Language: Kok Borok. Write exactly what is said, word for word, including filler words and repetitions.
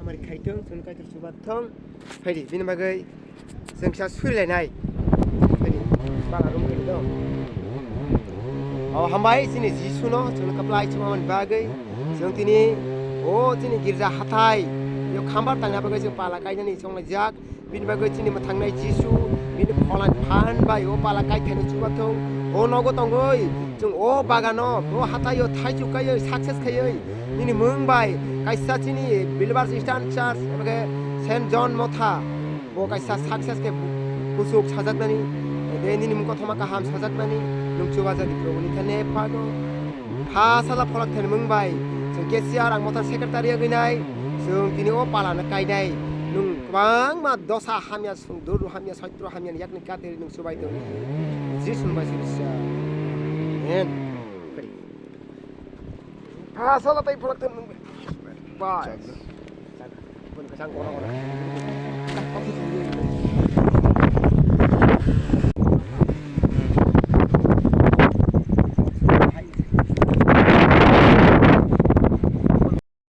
Pari khai thung, chwng Kaitor chuba thung. Phaidi, bini bagwi chwng kisa surilainai. Phaidi, bala rung kiri do. O hambai, chini Jisu no chwng kwplai chuma mani bagwi. Chwng tini, o chini girja hathai, yo khambar tangna bagwi chwng pala kainani chonglai jak. Bini bagwi chini mwthangnai Jisu, bini phola phan bai o pala kaithai no chuba thung. O nogo tongwi, chwng o bagano, o hathai o thaichuk kaiwi, success khaiwi, nini mung bai kaisa chini Believers Eastern Church, abo khe Saint John Motha, bo kaisa success khe bu-, buchuk sajaknani, de nini mung kothoma kaham sajaknani, nwng chuba jadi Probhu ni thani phago. Pha sala pholak thani mung bai, chwng cashier, ang Motha secretary wngwi nai, chwng tini o pala no kainai, nwng kwbangma dosa hamya, chwng duru hamya, soitro hamya ni yakni kate nwng chubai tong. Jisu ni bai sirisa. Amen. Pha sala tai pholak thani mung bai. Bas. Bun kasang kono kono.